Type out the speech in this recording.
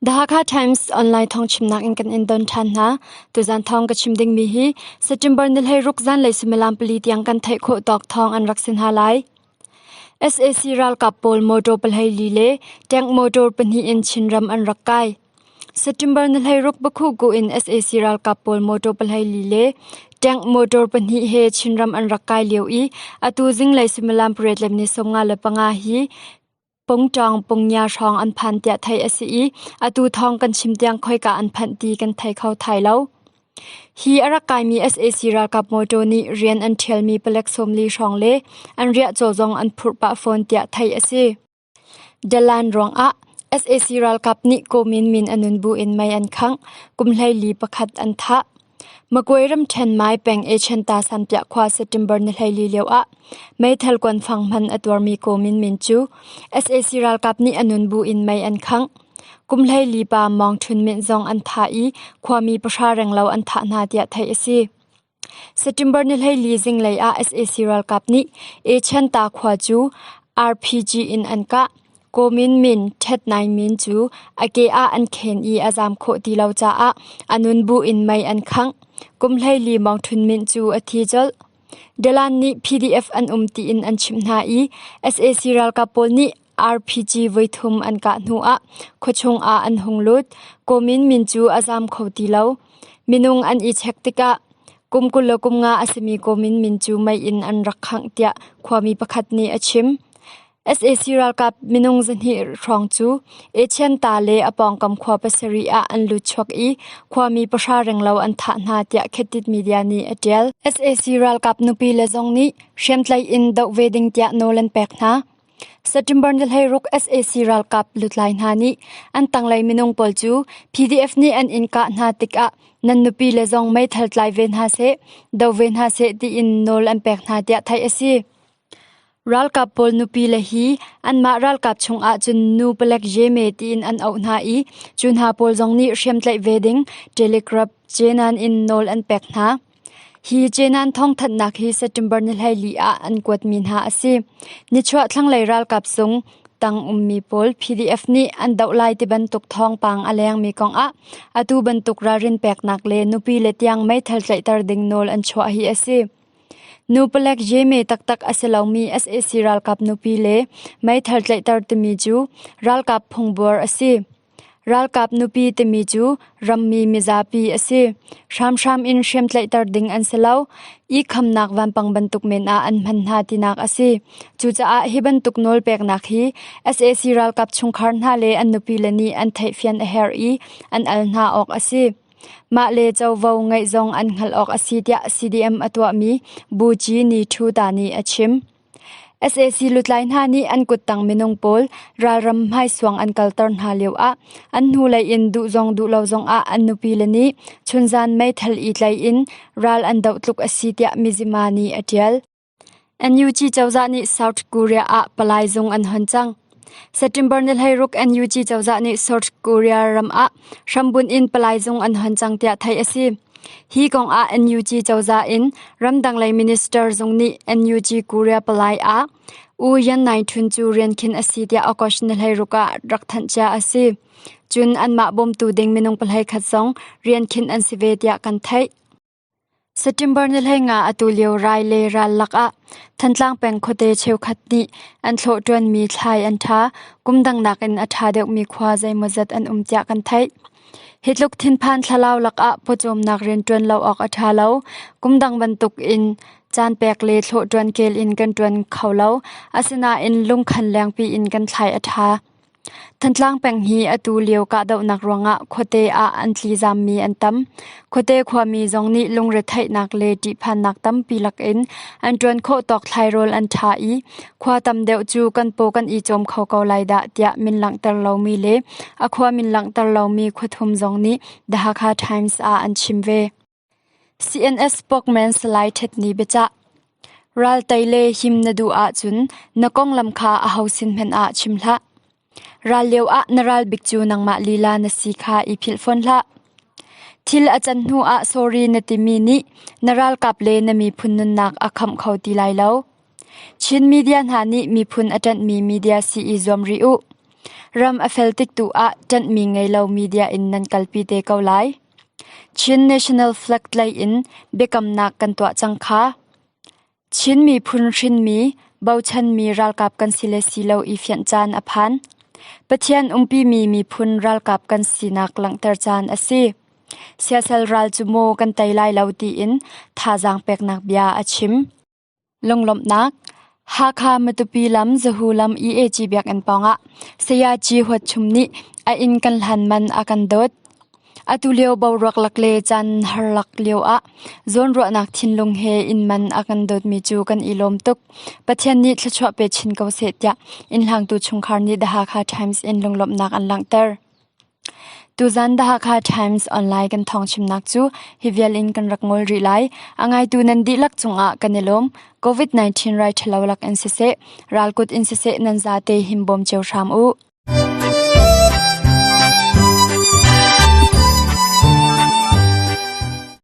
The Hakha Times online thawngchimnak in kan in don ṭhan hna. Tuzan thawng ka chim dingmi hi September ni 16 zanlei suimilam pali tiang kan theih khawh tawk thawng an rak si hna lai. SAC ralkap pawl motor pahlei li le tank motor pahnih in Chinram an rak kai. September ni 16 Bakhuku in SAC ralkap pawl motor pahlei li le tank motor pahnih he Chinram an rak kai lio i atu zinglei suimilam pariat le ni 55 hi Pungṭawng Pungnya hrawng an phan tiah theih a si i atu thawng kan chim tiang khoika an phanh ti kan thei kho thai lo. Hi a rak kaimi sac ralkap mawṭaw nih rian an ṭhialmi palek 40 hrawng le an riahcaw zong an phurh pah fawn tiah theih a si. Dalan ruangah sac ralkap nih Kawmin min a nun buin mei an khangh, kum 14 pakhat an thah. Magway ramṭhen Mai peng Echenta sanpiah khua September ni 14 lio ah meithal kuanfang hman a tuarmi Ko Min Min cu sac ralkap nih a nun bu in mei an khangh. Kum 14 pa Mawng Htun Myint zong an thah i khuami pahra renglo an thah hna tiah theih a si. September ni 14 zinglei ah sac ralkap nih Echenta khua cu RPG in an kah. Ko Min Min Htet Naing Min cu a ke ah an khen i a zaam khawh ti lo caah a nun bu in mei an khangh. Kum 14 Mawng Htun Myint cu a thi colh. Dalan nih PDF an um tiin an chimh hna i sac ralkap pawl nih RPG voithum an kah hnu ah khuachung ah an hung lut. Ko Min Min cu a zaam kho ti lo. Minung an i chek tikah kum 25 a simi Ko Min Min cu mei in an rak khangh tiah khuami pakhat nih a chim. Sac ralkap minung 200 hrawng cu Etienta le a pawngkam khua pasarih ah an lutchuak i khuami pahra renglo an thah hna tiah Khetit Media nih a ṭial. Sac ralkap nupi le zong nih hriamtlaih in doh ve ding tiah nawl an pek hna. September ni 16 sac ralkap lutlai hna nih an tanglei minung pawl cu PDF nih an inn kah hna tikah nan nupi le zong meithal tlai ve hna seh, do ve hna seh tiin nawl an pek hna tiah theih a si. Ralkap pawl nupile hi anmah ralkap chungah cun nu palek Jeme tiin an auh hna i cu hna pawl zong nih hriamtlaih ve ding Telegraph Cenan in nawl an pek hna. Hi Cenan thawngthanhnak hi September ni 14 ah an kuatmi hna a si. Nichuah thlanglei ralkap sung tang ummi pawl PDF nih an doh lai ti bantuk thawngpang a lengmi kongah atu bantuk ralrin peknak le nupi le tiang meithal tlaihter ding nawl an chuah hi a si. Nu palek Jeme taktak a si lomi sac ralkap nupi le meithal tlaihter timi cu ralkap phungbuar a si. Ralkap nupi timi cu rammi mizapi a si. Hramhram in hriamtlaihter ding an si lo. I khamnak vampang bantuk men ah an hman hna tinak a si. Cucaah hi bantuk nawlpeknak hi sac ralkap chungkhar hna le an nupile nih an theihfian a herh i an al hna awk a si. Mah le covo ngeih zong an hngalh awk a si tiah CDM a tuahmi Bu Ci Ni Hthu Ta nih a chim. Sac lutlai hna nih an kuttang minung pawl ralram hmaisuang an kalter hna lioah an hnulei in duh zong duh lo zongah an nupile nih chunzan meithal i tlaih in ral an doh tluk a si tiah Mizzima nih a ṭial. NUG cozah nih South Korea ah palai zung an hon cang. September ni 16 NUG cozah nih South Korea ram ah hrambunh in palai zung an hon cang tiah theih a si. Hi kong ah NUG cozah in ramdang lei minister zung nih NUG Korea palai ah U Yan Naing Htun cu rian khin a si tiah August ni 16 ah rak thanh cia a si. Cun anmah bawmtu ding minung pahlei khat zong rian khin an si ve tiah kan theih. September ni 15 atu lio rai le ral lakah Thantlang peng khuate cheukhat nih an thlawh ṭuanmi thlai an ṭha, kum dang nakin a ṭha deuhmi khua zeimawzat an um tiah kan theih. Hi tluk thinphan thlalau lakah pawcawmnak rianṭuan lo awk a ṭha lo. Kum dang bantuk in caan pek le thlawh ṭuan kel in kan ṭuan kho lo. Asinain lungkhan lengpi in kan thlai a ṭha. Thantlang peng hi atu lio kahdohnak ruangah khuate ah an tlizammi an tam. Khuate khuami zong nih lungretheihnak le ṭihphannak tampi lakin an ṭuan khawh tawk thlairawl an ṭha i khua tam deuh cu kan paw kan i cawm kho ko lai dah tiah min langhter lomi le a khua min langhter lomi khuathum zong nih The Hakha Times ah an chim ve. CNS spokesman Salai Htet Ni biacah Ral tei le him na duh ahcun na konglam kha aho sin hmanh ah chim hlah. Ral lio ah na ral bik cu nangmah lila na si kha i philh fawn hlah. Thil a can hnu ah sorry na timi nih na ralkap le na miphun nunnak a khamh kho ti lai lo. Chin media hna nih miphun a ṭanhmi media si i zuam rih u. Ram a fel tik tu ah ṭanhmi ngei lo media in nan kalpi te ko lai. Chin National Flag tlaih in biakamnak kan tuah cang kha. Chin miphun hrinmi, bochanmi ralkap kan si le si lo i fianh caan a phan. Pathian umpimi miphun ralkap kan sinak langhter caan a si. Siasal ral cu maw kan tei lai lo tiin thazaang peknak bia a chim. Lunglawmhnak Hakha Matupi lam Zahu lam EAG biakinn pawngah Sayaci Huat Chum nih a inn kan hlan man a kan dawt. Atu lio boruak lak le caan har lak lio ah zawnruahnak thinlung he inn man a kan dawtmi cu kan i lawm tuk. Pathian nih thluachuah pe chin ko seh tiah innhlangtu chungkhar nih The Hakha Times in lunglawmhnak an langhter. Tuzan The Hakha Times online kan thawngchimnak cu hi vial in kan rak ngol rih lai. A ngaitu nan dihlak cungah kan i lawm. COVID-19 rai ṭhalo lak in siseh, ralkut in siseh nan zate himbawm cio hram u.